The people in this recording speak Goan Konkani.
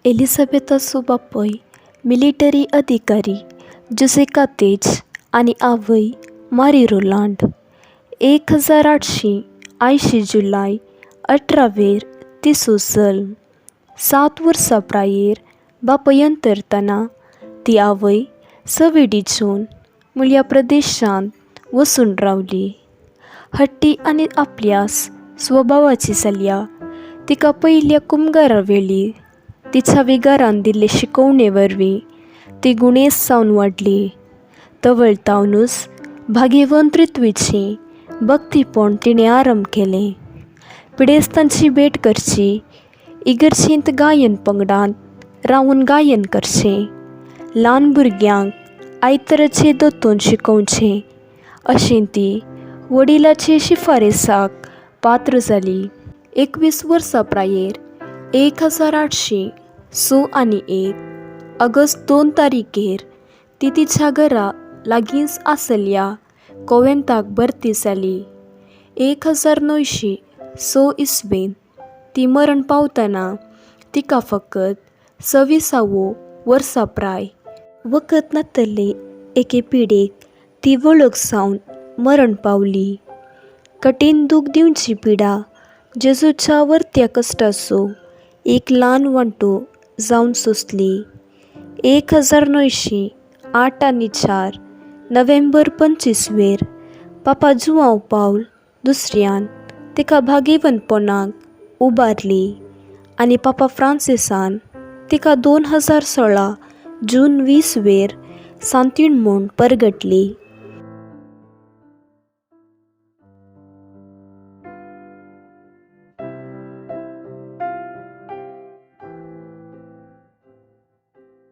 एलिझाबेथाचो बापूय मिलिटरी अधिकारी जुझे कातेज आनी आवय मारी रोलांड. 1880 जुलय 18वेर तिचो जल्म. 7 वर्सां प्रायेर बापूय अंतरतना ती आवय सवेडीजोन म्हळ्या प्रदेशांत वचून रावली. हट्टी आनी आपल्यास स्वभावाची जाल्या तिका पयल्या कुमगारा वेळी तिच्या विगारान दिल्ले शिकोवणे वरवीं ती गुणेस जावन वाडली. तवळतावनूच भाग्यवंत ऋत्वीची भक्तीपण तिणें आरंभ केलें. पिडेस्तांची भेट करची, इगर्जेंत गायन पंगडांत रावन गायन करचें, ल्हान भुरग्यांक आयतराचें दोतोन शिकोवचें अशें ती वडिलाचे शिफारसाक पात्र जाली. 21 वर्सां प्रायेर 1806 आनी 1 ऑगस्ट 2 तारखेर ती तिच्या घरा लागींच आसल्या कोवेंताक भरती जाली. 1906 इस्वेंत ती मरण पावतना तिका फकत 26वो वर्सां प्राय. वखद नातल्ले एके पिडेक ती वळख जावन मरण पावली. कठीण दूख दिवची पिडा जेजूच्या वर्त्या कश्टाचो एक ल्हान वांटो जावन सोंसली. 1908 आनी 4 नोव्हेंबर 25वेर पापा जुआंव पावल दुसऱ्यान तिका भाग्यवंतपणाक उबारली आनी पापा फ्रांसिसान तिका 2016 जून 20वेर सांतीण म्हूण परगटली.